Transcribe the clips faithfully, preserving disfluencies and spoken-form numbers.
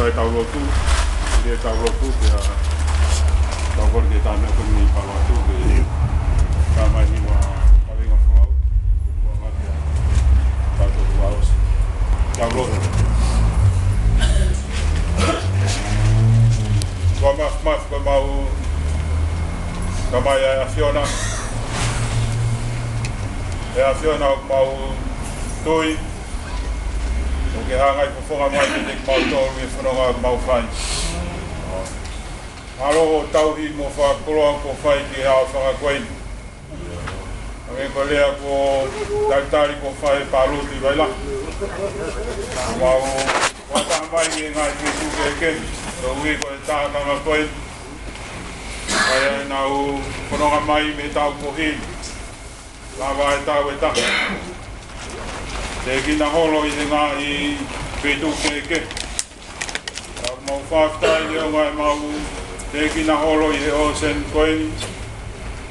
ʻOku tau lotu, ʻoku tau lotu, pea tau kole ke tau meʻa ko eni palo atu, ke tau mai ni ma kaveinga folau, kua mate a tau tau ua osi. Tau lotu. Kua maf maf ko mau, ka mai ʻa e ʻAfiona, ʻe ʻAfiona ʻoku mau tui, ʻo ke hanga ʻo fofonga mai kiate kimautolu e fononga ʻoku mau fai. Mālō hoʻo tauhi mo e fakakoloa kuo fai ki he ʻaofanga ko eni. Hangē ko e lea kuo talitali kuo fai ʻe Pāloti Vailahi. Mau fakataha mai ki he ngaahi feituʻu kehekehe, koeʻuhi ko e tākanga ko eni. Kae ʻai ʻenau fononga mai mei he taʻu kuo hili. Lava e taʻu ʻe taha. Tēkina holo ʻi he ngaahi feituʻu kehekehe. Ka mau fakafetaʻi he ʻoku mau tēkina holo ʻi he ʻōseni ko eni.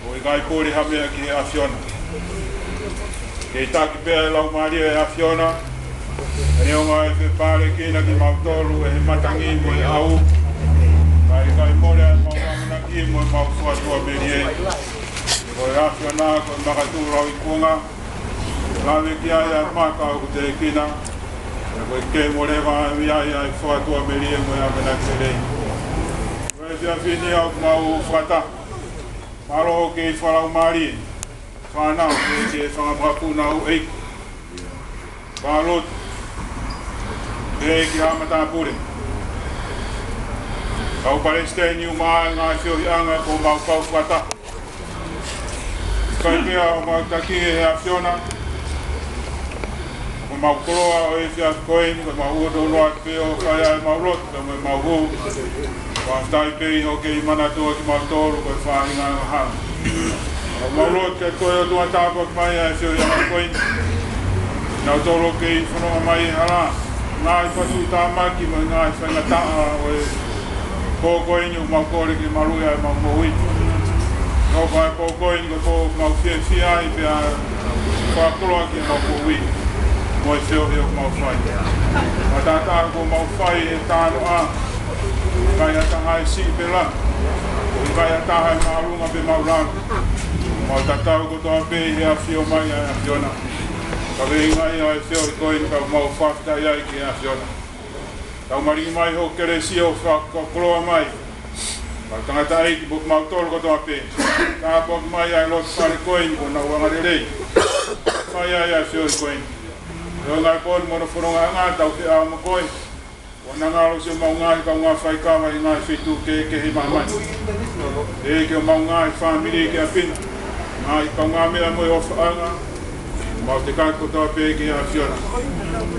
ʻOku ʻikai puli ha meʻa ki he ʻAfiona. Kei taki pē ʻa e Laumālie ʻo e ʻAfiona. He ʻoku ʻikai fepālekina kimautolu ʻe he matangi mo e ʻau. Kae ʻikai mole ʻa ʻemau ʻamanaki mo ʻemau fakatuʻamelie. Ko e ʻAfiona ko e makatuʻu lauikuonga. Lave ki ai ʻa e maka ʻoku tēkina. He ʻoku ʻikai mole ʻa e ʻai ʻa e fakatuʻamelie mo e ʻamanaki lelei. Ko e efiafi ni ʻoku mau fakataha. Mālō hoʻo kei fakalaumālie. Fānau, pehē ki he fanga makapuna ʻo e ʻEiki. Pāloti, pehē ki he matāpule. Kau palesiteni ʻuma ʻa e ngaahi feohiʻanga kuo mau kau fakataha. ʻIkai pē ʻa homau taki ʻe he ʻAfiona. Ko ʻemau koloa ʻo e efiafi ko eni, ko ʻemau ʻunoʻuno atu pē ʻo fai ʻa ʻemau lotu, pea mo ʻemau hū. Fakafetaʻi pē ʻi hoʻo kei manatuʻi kimautolu ko e faʻahinga ʻo e ngaahi hala. ʻOku mau lotu kiate koe ʻOtua tāpuakiʻi mai ʻa e feohiʻanga ko eni. Nautolu ʻoku kei fononga mai he hala. Ngaahi fatu tāmaki mo e ngaahi faingataʻa ʻo e pō ko eni ʻoku mau kole ke maluʻi ʻa ʻemau moʻui. Ko e pō ko eni ko e pō ʻoku mau fiefia ai pea fakakoloa ki heʻemau moʻui. Mo e feohi ʻoku mau fai. Matātaha kuo mau fai he tānoʻa. ʻIkai ha taha ʻe siʻi pe lahi. ʻIkai ha taha ʻe māʻolunga pe māʻulalo. Mau tatau kotoa pē ʻi he ʻafio mai ʻa e ʻAfiona. Kaveinga ia ʻo e feohi ko eni ka mau fakafetaʻi ai ki he ʻAfiona. Tau maluʻi mai hoʻo kelesi ʻo fakakoloa mai. Mau tangataʻeiki mo kimautolu kotoa pē. Tāpuakiʻi mai ʻa e lotu fale ko eni kuo nau angalelei. Fai ai ʻa e feohi ko eni. ʻI he ngaahi pō ni mo hono fonongaʻanga tau feʻao mo koe. ʻOua naʻa ngalo siʻomau ngaahi kaungā faikava ʻi he ngaahi feituʻu kehekehe ʻi māmani. ʻEiki, ʻomau ngaahi fāmili ki ʻapi na. Ngaahi kaungāmeʻa mo e ʻofaʻanga. Mau tekaki kotoa pē ki he ʻAfiona.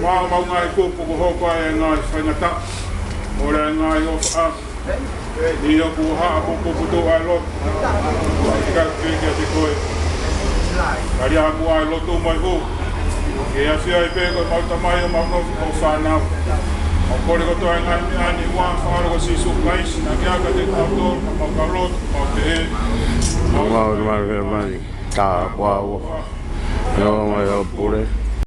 Mo ʻemau ngaahi kupu kuo hoko ai e ngaahi faingataʻa. Mole ʻa e ngaahi ʻofaʻanga. Ni ʻoku haʻa puputuʻu ʻa e lotu. Mau tekaki pē kiate koe. Tali ʻa e muʻa ʻa e lotu mo e hū. Ke ʻafio ai pē ko ʻemau Tamai ʻo mau nofo mo e fānau. Mau kole kotoa e ngaahi meʻa ni ʻi he huafa ʻo Sīsū Kalaisi, naʻa ke ʻai kiate kimautolu, mau kau lotu, mau pehē. Mau mau mau mau tā kua ua. Nō mai ʻo pule.